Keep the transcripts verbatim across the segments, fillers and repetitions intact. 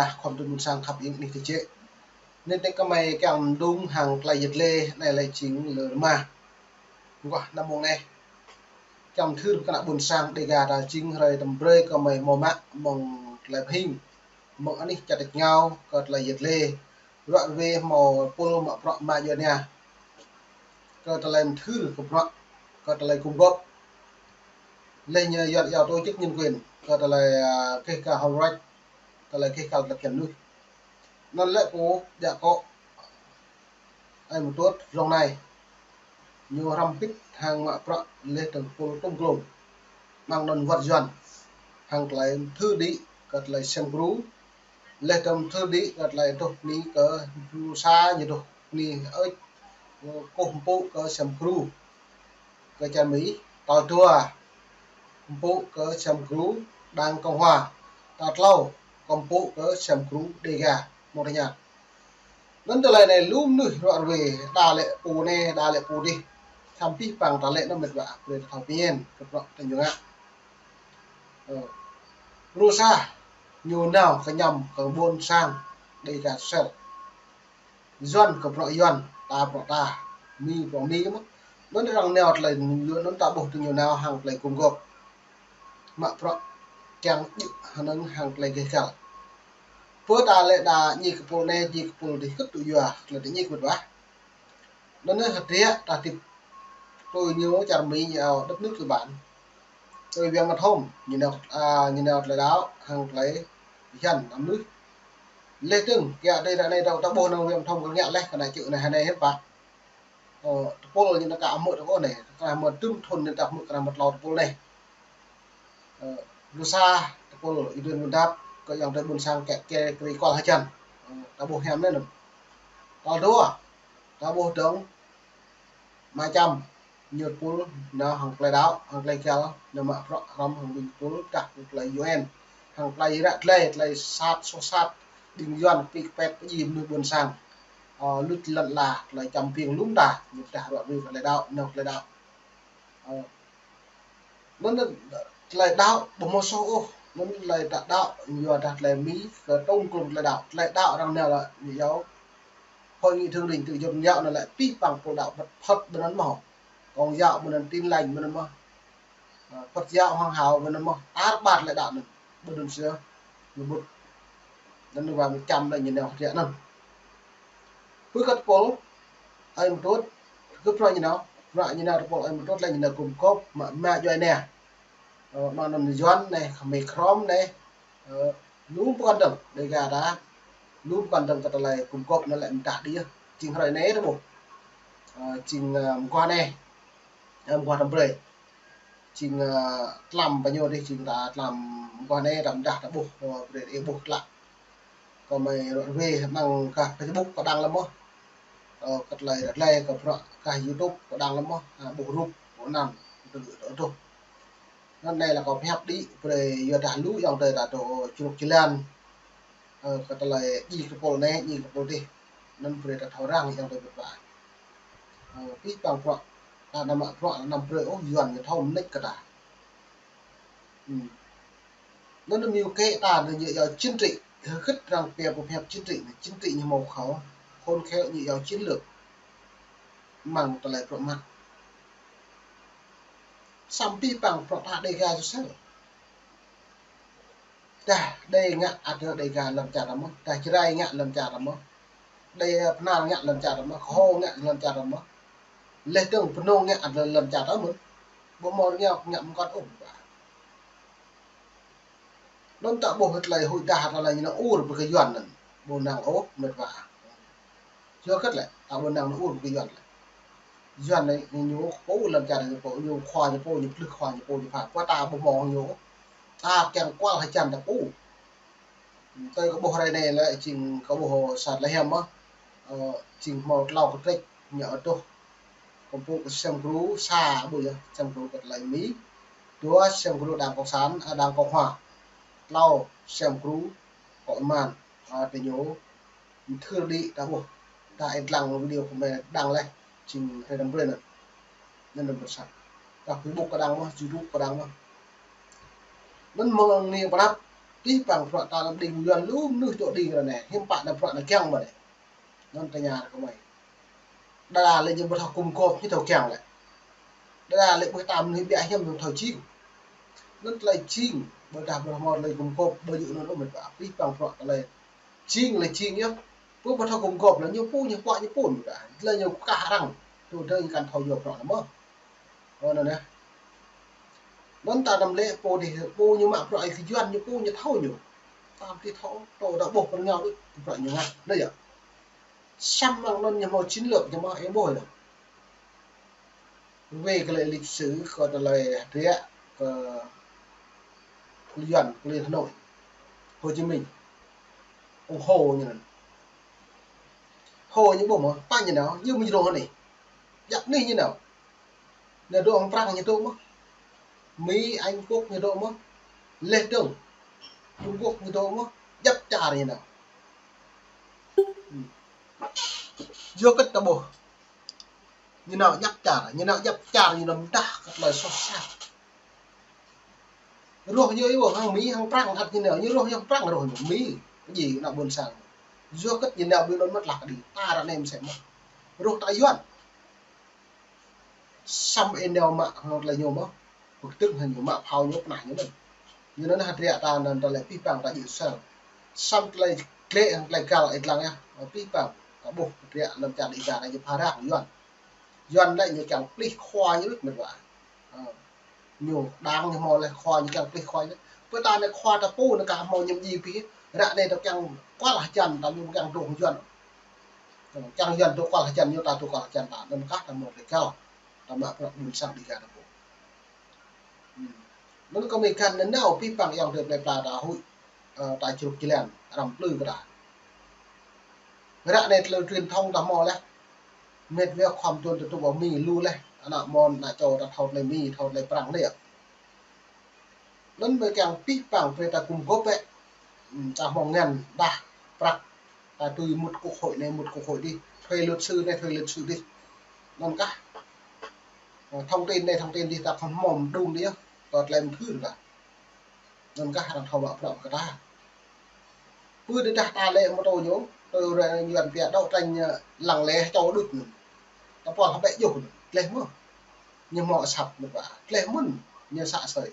ah, khom tŭ ƀôn sang khăp ing nih tơ čĕ. Nĕt nĕt kơ mơi kiăng mơdung hăng tơlơi yet lê, anai lĕ jing lơ rơma. Nguah năm mông anai. Kiăng mơthưr kơ ană ƀôn sang Dêga ta jing hrơi tơm brơi kơ mơi hmâo mă mơ̆ng tơlơi pơhing. Mơ̆ng anih čar tač rơngiao kơ tơlơi yet lê. Ruă rơwe hmâo pul mă bruă mă djuai ania. Kơ tơlơi mơthưr kơ bruă, kơ tơlơi gum gôp. Leh ñu Yuan iâu tổ chức nhân quyền, kơ tơlơi, a, keh kal hơmrăč, tơlơi keh kal tơlơi kiăng mơnuih. Anŭn lĕ pô djă akŏ Ơi Mơtuôt rŏng anai. Ñu hrăm pĭt hăng mă bruă leh tơm pul tôm glông. Mơ̆ng anŭn wơ̆t Yuan. Hăng tơlơi mơthưr đĭ kơ tơlơi sem gru. Leh tơm mơthưr đĭ kơ tơlơi tuh ni kơ Rusa ñu tuh ni ơi kơkuh mpŭ kơ sem gru kơ čar Mi, tal dua mpŭ kơ sem gru Đảng Cộng Hòa, tal klâo kơkuh mpŭ kơ sem gru Dêga, mơ̆ng tơña. Anŭn tơlơi anai lu mơnuih ruă rơwe, đa lĕ pô anai, đa lĕ pô adih. Samơ̆ pih păng tơlơi anŭn mĕt wa, brơi ta thâo pơmĭn, kơ bruă ta ñu ngă. Ơ. Rusa, ñu nao kơñăm kơ ƀôn sang Dêga sel. Yuan kơ bruă Yuan, ta bruă ta, Mi bruă Mi mơ̆n. Anŭn arăng nao tơlơi ñu, anŭn ta ƀuh tơ ñu nao hăng tơlơi gum gôp. Mă bruă kiăng djơ̆ hơnơ̆ng hăng tơlơi keh kal. Pơ ta lĕ đa ñi kơ pul anai, ñi kơ pul adih kơt tŭ yua, tơlơi ta ñi kơ mĕt wa. Anŭn anai hơdră ta tĭp tui ñu čar Mi ñu iâu đất nước tư bản. Tui Việt Nam thôm, ñu nao, a, ñu nao tơlơi đaŏ, hăng tơlơi bơyan, năm lưh. Leh dơ̆ng, kiăng đơi ră anai ta, ta ƀuh năng Việt Nam thôm kơ ngă leh, kơ anai čư̆ anai, hơnai hiăp pă. Ơ, tơpul ñu nao kơ hmư̆ tơpul anai, kơ hmư̆ dŭm thun ñu ta hmư̆ kơ hmư̆ tlâo tơpul anai. Ơ, Rusa, tơpul Y Duen Mundap, kơ ayŏng adơi ƀôn sang kĕ, kĕ, kri kual hơjăn. Ơ, ta ƀuh hiam anai nŭn. Tal dua, ta ƀuh dơ̆ng, Ama Čăm, ñu pul, nao hăng tơlơi đaŏ, hăng tơlơi kal, nao mă bruă hrăm hăng ƀing pul, tah tơlơi U N, hăng tơlơi ră tơlơi, tơlơi sat, soh sat, ƀing Yuan, pĭt pĕt, pơdjai mơnuih ƀôn sang. Ơ, luč lăn ala, tơlơi čăm piêng lŭm ta, ñu tah ruă rui kơ tơlơi đaŏ, nao tơlơi đaŏ. Ơ, anŭn, anŭn tơlơi đaŏ, ƀu hmâo soh ôh, anŭn tơlơi ta đaŏ, yua dah tơlơi Mi, kơ tôm klôm tơlơi đaŏ, tơlơi đaŏ arăng nao lĕ, ñu iâu. Hội nghị thượng đỉnh tự do tôn giáo anŭn lĕ pih păng pul đaŏ Phật, Phật ƀơi anŭn mơ̆n. Công giáo ƀơi anŭn, Tin Lành ƀơi anŭn mơ̆n. Ơ, Phật giáo Hòa Hảo ƀơi anŭn mơ̆n. Tar ƀar tơlơi đaŏ anŭn. Ƀơi anŭn sĭt. Ñu ƀut. Anŭn wa Ama Čăm lĕ ñu nao hơdră anŭn. Pơ kơ tơpul, Ơi Mơtuôt, kơ bruă ñu nao, bruă ñu nao tơpul Ơi Mơtuôt lĕ ñu nao gum gôp, mă, mă djuai ania. Ơ, mơ̆ng anŭn Yuan anai, Khmer Krom anai, ơ, lu pơkŏn dơ̆ng, Dêga ta, lu pơkŏn dơ̆ng kơ tơlơi gum gôp anŭn lĕ mơdah đĭ yơh. Jing hrơi anai ta ƀuh. Ơ, jing, ơ, mơguah anai, ơ, mơguah tơm brơi. Jing, ơ, tlam pơ ñu dih, jing ta tlam mơguah anai, ta mơdah ta ƀuh, ơ, brơi ih ƀuh klă. Kơ mơi ruă rơwe mơ̆ng gah Facebook kâo đăng lăm mơ̆n. Ơ, kơ tơlơi ră tơlơi kơ bruă gah YouTube kâo đăng lăm mơ̆n. Ha, ƀuh rup, ƀuh anăn, tơlơi tơlơi tŭ. Anŭn anai lĕ kâo pơhiăp đĭ, brơi yua dah lu ayŏng adơi ta tŭ čruk jơlan. Ơ, kơ tơlơi djai kơ pul anai, djai kơ pul adih. Anŭn brơi ta thâo răng ayŏng adơi mĕt wa. Ơ, pih păng bruă, ta nao mă bruă, năm brơi ôh, Yuan ñu thâo mơneč kơ ta. Hm. Anŭn anŭn mơ̆ng kơ ta anŭn ñu iâu chính trị, hơget arăng pia pơhiăp chính trị, chính trị ñu hmâo khăp, khôn khéo ñu iâu chiến lược. Mơ̆ng tơlơi bruă mă. Samơ̆ pih păng bruă ta Dêga sel. Dah Đê ngă ăt Dêga lŏn čar ta mơ̆n, dah Jrai ngă lŏn čar ta mơ̆n. Đê Bơhnar ngă lŏn čar ta mơ̆n, Kơho ngă lŏn čar ta mơ̆n. Leh dơ̆ng Bơnông ngă ăt lŏn čar ta mơ̆n. Ƀu hmâo rơngiao ngă mơkŏn ôh. Anŭn ta ƀuh tơlơi huĭ dah tơlơi ñu nao ur ƀơi kơ Yuan anŭn. Ƀu năng ôh mĕt wa. Yua hơget lĕ, ta ƀu năng nao ur ƀơi kơ Yuan lĕ. Yuan anai ñu pô lŏn čar ñu pô, ñu khua ñu pô, ñu plih khua ñu pô, ñu pha. Pơ ta ƀu hmâo ñu. Ta kiăng kual hơjăn ta pô. Tơl kâo ƀuh hrơi anai lĕ jing kâo ƀuh sat lĕ hiam mơ̆n. Ơ, jing hmâo tlâo kơtrĕč ñu ăt tŭ. Kơkuh mpŭ kơ sem gru sa ƀu yơh, sem gru kơ tơlơi Mi. Dua sem gru Đảng Cộng sản, ơ, Đảng Cộng Hòa. Tlâo sem gru kơ Oman, ơ, tơ ñu mơthưr đĭ ta ƀuh. Ta ih lăng video kơ mơi đăng leh, jing hrơi năm brơi anŭn. Anŭn anŭn pơsat. Kơ Facebook kâo đăng mơ̆n, YouTube kâo đăng mơ̆n. Anŭn mơ̆ng anai pơnăp, Pih pang bruă ta anăm đing yuan lu mơnuih tŏ đing ră anai, hiư̆m pă anăm bruă anai kiăng mơ̆n anai. Anŭn tơña kơ mơi. Đa đa lĕ ñu ƀu thâo gum gôp ñu thâo kiăng lĕ. Đa đa lĕ ƀuh tam mơnuih ƀiă hiam ñu thâo jing. Anŭn tơlơi jing, ƀôdah ƀu hmâo tơlơi gum gôp, ƀu djơ̆ anŭn ôh mĕt wa. Pih pang bruă tơlơi jing lĕ jing yơh. Ƀu ƀu thâo gum gôp lĕ ñu pô ñu pŏk ñu pô mĕt wa. Tơlơi ñu kah arăng, tŭ dơ̆ng kăn thâo yua bruă anŭn mơ̆n. Ơ, anŭn yơh. Anŭn ta anăm lĕ pô dih, pô ñu mă bruă ai kơ yuan ñu pô ñu thâo ñu. Tam tih thâo, tŏ ta ƀuh pơrơngao đôč, bruă ñu ngă, anŭn yơh. Samơ̆ anŭn ñu hmâo chiến lược ñu mă ih ƀuh yơh. Wai kơ lĕ lịch sử kơ tơlơi hơdră kơ yuan kơ lĕ Hà Nội, Hồ Chí Minh. Ủng hộ ñu anŭn. Hồ ñu ƀuh mơ̆n, pă ñu nao, ñu mơ̆ ñu dŏ anai. Djăp anih ñu nao. Ñu dŏ hăng Prăng ñu dŏ mơ̆n. Mỹ, Anh Quốc ñu dŏ mơ̆n. Leh dơ̆ng. Trung Quốc ñu dŏ mơ̆n. Djăp čar ñu nao. Hmm. Yua kơ ta ƀuh. Ñu nao djăp čar, ñu nao djăp čar ñu nao mơdah kơ tơlơi soh sat. Rŏh ñu yua hăng Mỹ, hăng Prăng ăt ñu nao, ñu rŏh ñu hăng Prăng rŏh ñu, Mỹ, djai ană ƀôn sang. Yua kơ ñu nao ƀing anŭn mơ̆t lah kơ đĭ, ta ră anai mơsĕ mơ̆n. Rŏh ta yuan. Samơ̆ ih nao mă hăng tơlơi ñu mơ̆n. Pơkơdơ̆ng hăng ñu mă phao ñu pơnah ñu anŭn. Ñu anŭn hơdră ta anŭn tơlơi pih pang ta djơ̆ sel. Samơ̆ tơlơi glĕ hăng tơlơi găl ih lăng yơh. Pih pang ta ƀuh hơdră lăm čar Đêga anai ñu pha răng yuan. Yuan lĕ ñu kiăng plih khua ñu đôč mĕt wa. Ơ. Ñu đang ñu hmâo leh khua ñu kiăng plih khua ñu. Pơ ta anai khua ta pô anai kah hmâo ñu djai pih. Ră anai ta kiăng kual hơjăn ta ñu kiăng dŏ hăng yuan. Kiăng yuan dŏ kual hơjăn ñu ta dŏ kual hơjăn ta. Anŭn kah ta hmâo tơlơi găl. Ta mă bruă ƀôn sang Đêga ta pô. Hmm. Anŭn kơ mơi găn anŭn nao pih pang ayŏng adơi plơi pla ta huĭ, ơ, ta čruk jơlan, arăng plư kơ ta. Ră anai tơlơi truyền thông ta hmâo leh. Mĕt wa khŏm tuôn tơtŭp ƀơi Mi lu leh. Ană mơ̆n, ană čô ta thâo tơlơi Mi, thâo tơlơi Prăng anai yơh. Anŭn mơi kiăng pih pang brơi ta gum gôp bĕ. Hmm, ta hmâo ngăn dah prăk. Ta tui mŭt quốc hội anai, mŭt quốc hội adih. Thuê luật sư anai, thuê luật sư adih. Anŭn kah. Ơ, thông tin anai, thông tin adih ta khŏm hmâo mơđung adih yơh. Kơ tơlơi mơthưr kah. Anŭn kah arăng thâo mă bruă kơ ta. Pơ tơdah ta lĕ mơtô ñu, tui ră anai yuan pia đấu tranh, ơ, lăng lĕ čô đôč ñu. Ta pol hơbĕ djơ̆ ñu. Gleh mơ̆n. Ñu hmâo asăp mĕt wa. Gleh mơ̆n. Ñu să asơi.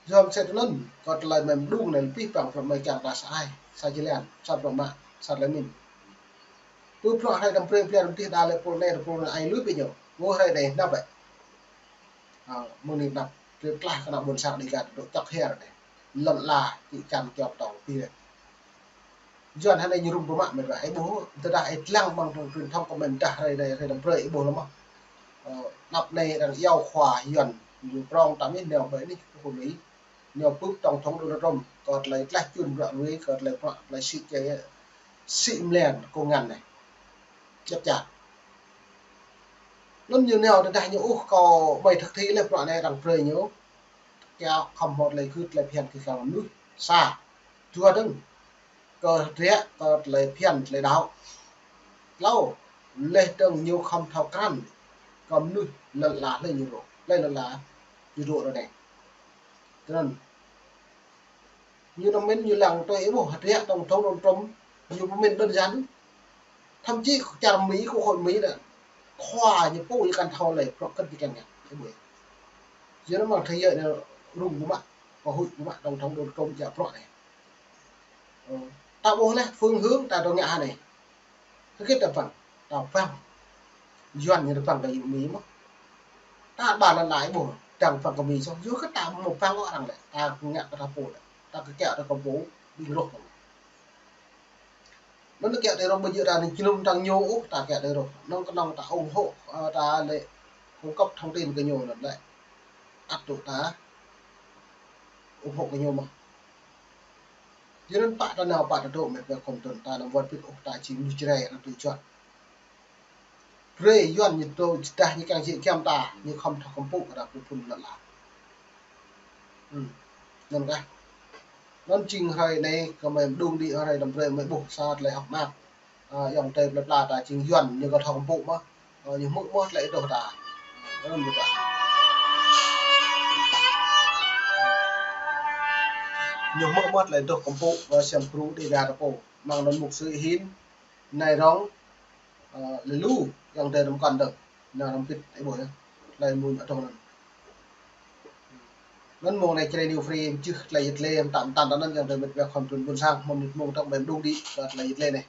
Yua mơsĕ tui anŭn, kơ tơlơi mơi mơđung anai pih pang bruă mơi kiăng ta sa ai, sa jơlan, sa bruă mă, sa tơlơi mĭn. Pơ bruă hrơi đăm brơi plian rơdih đa lĕ pôl anai, pôl anai ai lui ƀing ñu. Ngă hrơi anai anăp bĕ. Ha, mơ̆ng anai anăp, tơlơi tơlah kơ ană ƀôn sang Đêga dŏ čŏk hiăr anai. Lŏn ala, čĭ čan kiăo tong pih. Yuan hrơi anai ñu rŭng pơmă mĕt wa, ih ƀuh, tơdah ih lăng ƀăng trong truyền thông kơ mơi mơdah hrơi anai, hrơi đăm brơi ih ƀuh lăm mơ̆n. Ơ, anăp anai arăng iâu khua yuan, ñu prong tam ih nao ƀơi anih kơ Mi. Ñu pŭk tổng thống Donald Trump, kơ tơlơi tlaih čun bruă lui, kơ tơlơi bruă, tơlơi sĭ čê, sĭ mlan kông ngăn anai. Djăp čar. Anŭn ñu nao tơdah ñu ôh kơ mơi thực thi leh bruă anai arăng brơi ñu. Kiăo khŏm hmâo tơlơi gưt tơlơi phiăn kơ kiăng mơnuih. Sa. Dua dơ̆ng. Kơ hơdră, kơ tơlơi phiăn, tơlơi đaŏ. Klâo, leh dơ̆ng ñu khŏm thâo krăn. Kơ mơnuih lŏn ala leh ñu dŏ. Leh lŏn ala ñu dŏ ră anai. Tui anŭn. Ñu anăm mĭn ñu lăng tui ih ƀuh hơdră tổng thống Donald Trump. Ñu pơmĭn đơn giản. Thậm chí čar Mi, quốc hội Mi anai. Khua ñu pô ñu kăn thâo lĕ, bruă kơ̆t ñu kiăng ngă. Ih ƀuh. Yua anŭn mơ̆ng thế giới anai rŭng pơmă, pơhuĭ pơmă tổng thống Donald Trump djă bruă anai. Ơ, ta ƀuh leh phương hướng ta dŏ ngă hă anai. Hơget ta pơblang, ta pơblang. Yuan ñu pơblang kơ Mi mơ̆n. Ta ƀă lăn lai ƀuh, dăng pơblang kơ Mi soh. Yua kơ ta mơ̆ pơblang kơ arăng lĕ, ta ngă kơ ta pô lĕ. Ta kơ kiăo ta kơ pô, ƀing rŏh. Anŭn kiăo tơlơi rŏh ƀu djơ̆ ta anŭn jơnum tăng ñu ôh, ta kiăo tơlơi rŏh. Anŭn kơnơ̆ng ta ủng hộ, ơ, ta lĕ cung cấp thông tin kơ ñu anŭn lĕ. Ăt tŭ ta ủng hộ kơ ñu mơ̆n. Yua anŭn pă ta nao pă ta dŏ mĕt wa khŏm tŭn ta anăm wơ̆t pĭt ôh ta či mơnuih Jrai anăm tui čuăt. Brơi yuan ñu dŏ čơdah ñu kiăng jĕ giăm ta, ñu khŏm thâo kơmpŭ kơ ta pơphun lŏn ala. Hmm. Anŭn kah. Anŭn jing hrơi anai kơ mơi mơđung đĭ hrơi đăm brơi mơi ƀuh sa tơlơi hŏk mơak. Ơ, ayŏng adơi plơi pla ta jing yuan ñu kơ thâo kơmpŭ mơ̆n. Ơ, ñu hmư̆ mơ̆n tơlơi ih dŏ ta. Anŭn mơ̆n ta. Ñu hmư̆ mơ̆ tơlơi dŏ kơmpŭ, ơ, siam gru Dega ta pô. Mơ̆ng anŭn mục sư hin, nai rong, ơ, lĕ lu, yang tơ năm kăn dơ̆ng. Nai rong pit, ih ƀuh yơh. Tơlơi mơ̆ng adong anŭn. Anŭn mơ̆ng anai Jrai New Free, čih tơlơi yit lĕ, tam tam anŭn yang tơ mĕt wa khom tun bun sang, mơ̆ng mơ̆ng tŏng ƀem đung đĭ, tơlơi yit lĕ anai.